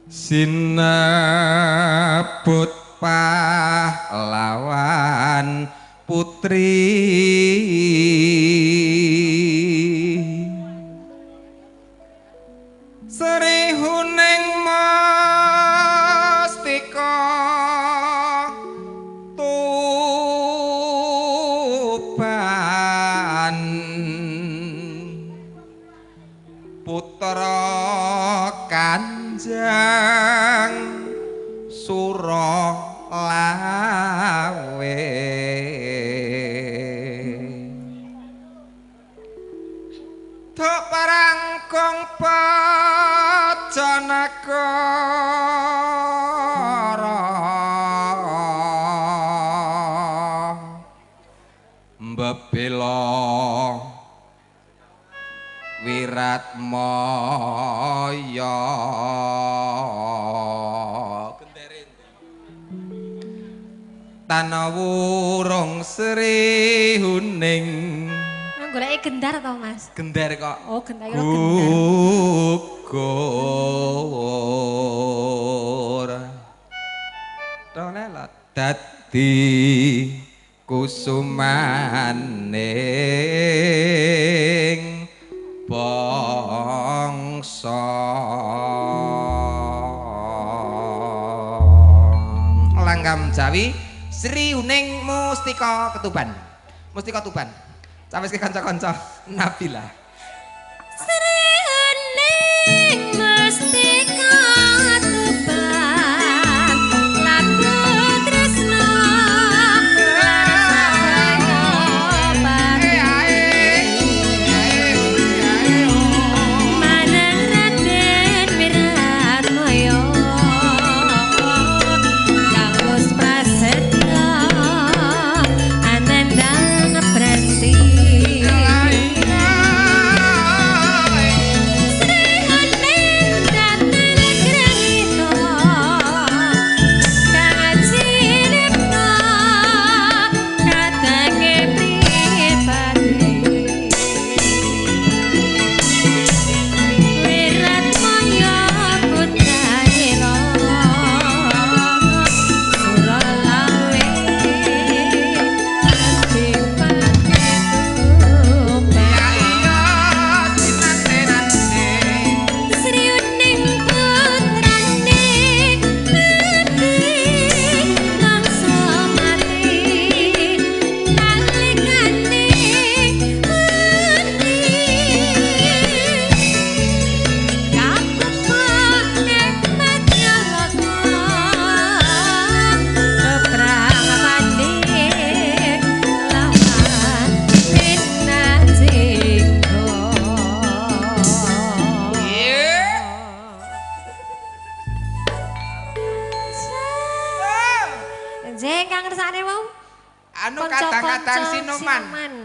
Sinebut pahlawan putri Sri Huning Mustika Tuban Putra Kanjeng Sura Lawe Tok parangkong Pajanagara mbebela Wiratmaya Tanah wurung Sri Huning. Goleki gendar to, Mas? Gendar kok. Oh, gendar kira gendar. Gugur. Tolelat dadi kusumaning bangsa. Langgam Jawi Sri Huning Mustika Ketuban. Mustika Tuban. Sampai ke kanca-kanca Nabila. Sri Huning Mustika Tuban lagu tresna lan sabaya manang Raden Wiratmaya Kang Prasetya anandang pranti.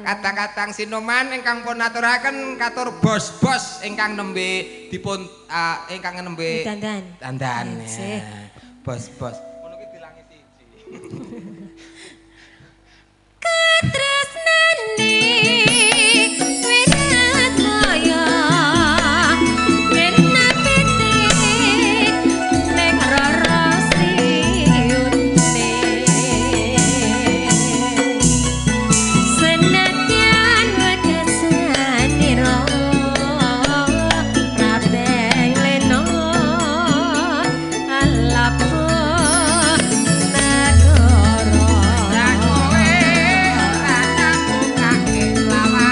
Kadang-kadang sinoman ingkang pun aturaken katur bos-bos ingkang nembe dipun ingkang nembe dandan. Dandan. Bos-bos. Ngono ki dilangi siji. Katresnane Wiratmaya men apite ning rara siyune senadyan wegasanira Raden Lena alapo nagara. Kowe ora tak bukake lawan.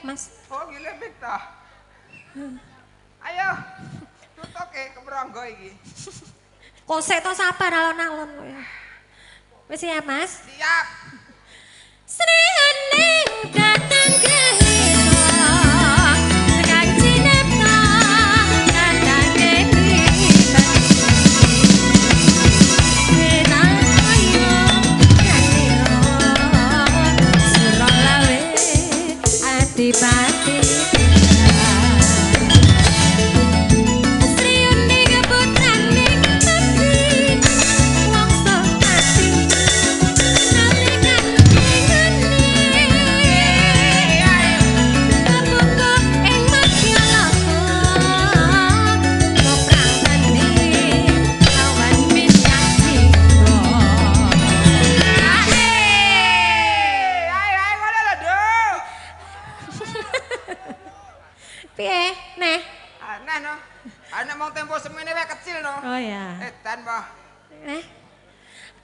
Mas. Oh, gile mik ta. Ayo. Tutuke kepronggo iki. Kosek to sabar alon-alon kowe. Wis siap, Mas? Siap. Sri Huning datang grahita kang cinipta katange pribadi Winaya kanira Suralawe adipati. Sri Huning putrane Abdi Wangsa Ati nalikan Kabuka ing madyaloka Koprang tani lawan minyak. Ayo, ayo ngono lho, Nduk. Piye, neh? Aneh no. Aneh mong tempo semene wae kecil no. Oh ya. Edan po. Neh.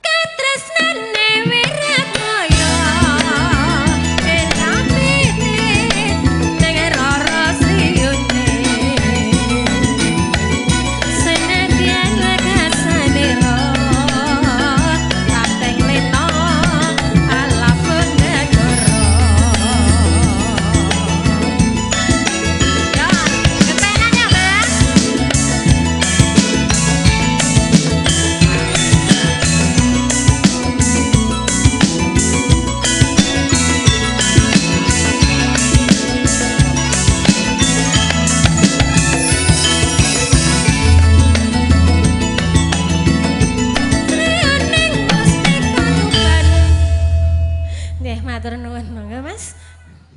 Katresnane Wiratmaya enapite ning Rara Sri Uning Senadyan wekasanira kapteng lena alapun negara. Ya, kepenan ya, Mas. Sri Uning Mustika Tuban. Nggih, matur nuwun monggo, Mas.